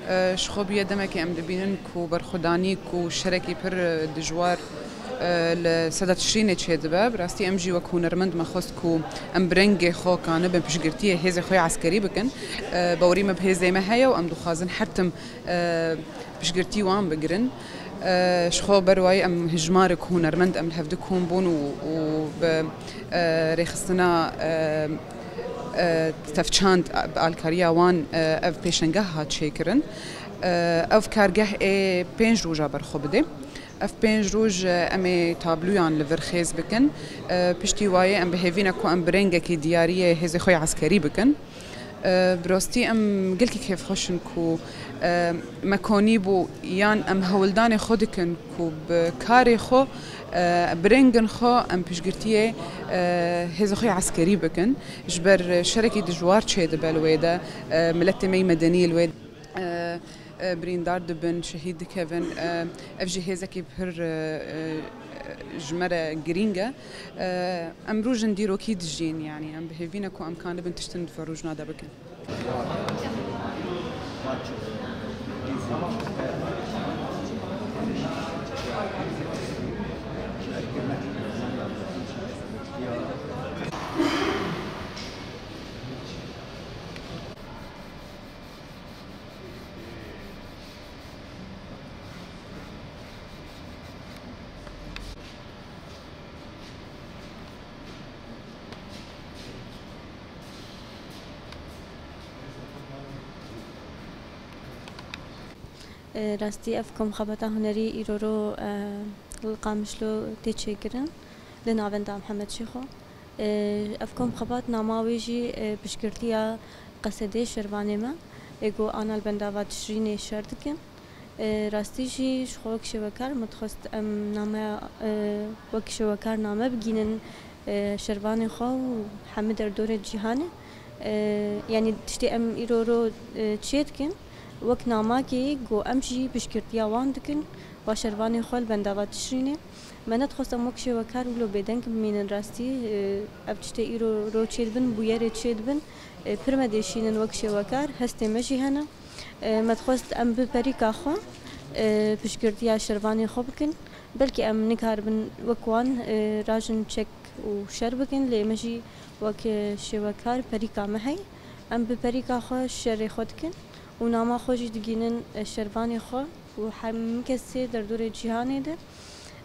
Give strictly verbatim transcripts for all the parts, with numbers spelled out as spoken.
E, ji xwe bûye demekê em dibînin ku berxwedanî ku şerekî pir, e, dijwar, e, li seda Tişrînê çêdibe. Bi rastî em jî wek hunermend me xwest ku em bi rengê xwe kanibin piştgirtiyê hêzê xwe yê eskerî bikin. E, bawerî me bi hêzê me heye û em dixwazin her tim, e, piştgirtî wan bigirin. E, ji xwe ber wayî em hejmarek hunermend em li hev dikom bûn û, û bi, e, rêxistina, e, e, tevçand, bi alkariya wan, e, ev pêşengeh hat çêkirin. E, ev kargeh ê pênc roja ber xwe bidê. Ev pênc roj, e, em ê tabloyan li vir xêz bikin. E, piştî wayê em bi hêvî ne ku em bi rengekî diyariyê hêzê xwe yê eskerî bikin. E, bi rastî em gelkî kêfxweş in ku, e, me konî bû yan em hewldanê xwe dikin ku bi karê xwe, e, bi rengin xwe em piştgirtiyê, e, hêzê xwe yê eskerî bikin. Ji ber şerekî dijwar çêdibe li wê de, e, miletê me yî medenî li wê, e, e, birîndar dibin, şehîd dikevin. E, ev jî hêzekî pir, e, e, ji me re girîng e. E, em rojin dîrokî dijîn, yanî em bi hêvî ne ku em kanibin tiştin di vê rojna de bikin. E, rastî ev komxebata hunerî îroro, e, li Qamişlo tê çêkirin, li Navenda Mihemed Şêxo. E, ev komxebat nama wê jî, e, piştgirtiya qesedê şervanê me, ê ku ana li bendava Tişrînê şer dikin. E, rastî jî ji xwe wek şêwekar min dixwest em nameya, e, wek şêwekar name bigînin, e, şervanê xwe û hemî derdorê cîhanê. E, yanî tiştê em îro ro, e, çê dikin, wek namakê ku em jî piştgirtiya wan dikin, wa şervanê xwe li bendava Tişrînê. Me nedixwest em wek şêwekar wilo bêdeng bimînin rastî. E, ev tiştê îro ro çêdibin, bûyerê çêdibin, e, pir me dêşînin wek şêwekar, hestê me jî hene. E, me dixwest em bi perîka xwe, e, piştgirtiya şervanê xwe bikin. Belkî em nikaribin wek wan, e, rajin çek û şer bikin, lê me jî wek, e, şêwekar perîka me heye. Em bi perîka xwe şerê xwe dikin û nama xwe jî digînin, e, şervanê xwe û hemî kesê derdorê cîhanê de.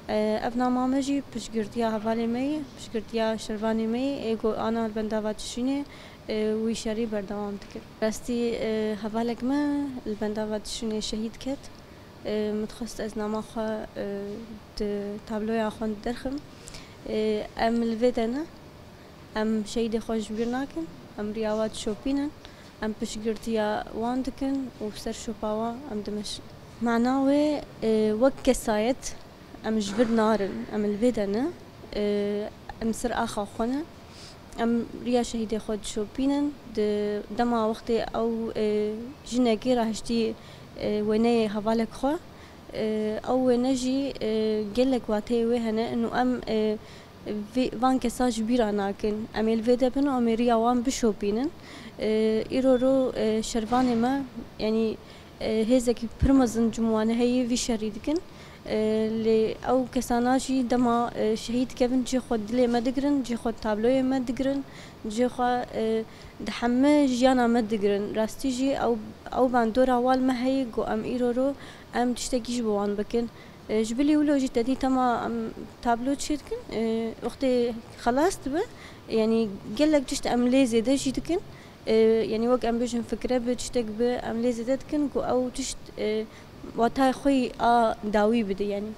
E, ev nama me jî piştgirtiya hevalê me ye, piştgirtiya şervanê me ye, ê ku ana li bendava Tişrînê, e, wî şerî berdewam dikir. Rastî, e, hevalek me li bendava Tişrînê şehîd ket. E, min dixwest ez nama xwe, e, di tabloya xwe derxim. E, em li vê de ne. Em şehîdê xwe ji bîr nakin, em riya wan dişopînin, em piştgirtiya wan dikin û ser şopa wan em dimeşin. Mana wê, e, wek kesayet em ji vir narin, em li vê de ne, e, em ser axa xwe ne, em riya şehîdê xwe dişopînin, di dema wextê ew, e, jinekê rahiştî, e, wêneyê hevalek xwe, e, ew wêne jî, e, gelek wateyê wê hene, û em, e, vê, van kesa ji bîra nakin. Em ê li vê de bin û em ê riya wan bişopînin. E, îro ro, e, şervanê me, yanî, e, hêzekî pir mezin ji wan heye vî şerî dikin. E, lê ew kesana jî dema, e, şehîd dikevin cihê xwe dilê me digirin, cihê xwe tabloyê me digirin, cihê xwe, e, di hemî jiyana me digirin. Rastî jî ew, ew bandora wan li me heye ku em îro ro em tiştekî ji bo wan bikin. E, ji bilî wilo jî te dî tema em tablo çêdikin, e, wextê xelas dibe, yanî gelek tişt em lê zêde jî dikin. E, yanî wek em bêjin fikre bi tiştek bi em lê zêde dikin ku ew tişt, e, watayê xwe yî a dawî bide yanî.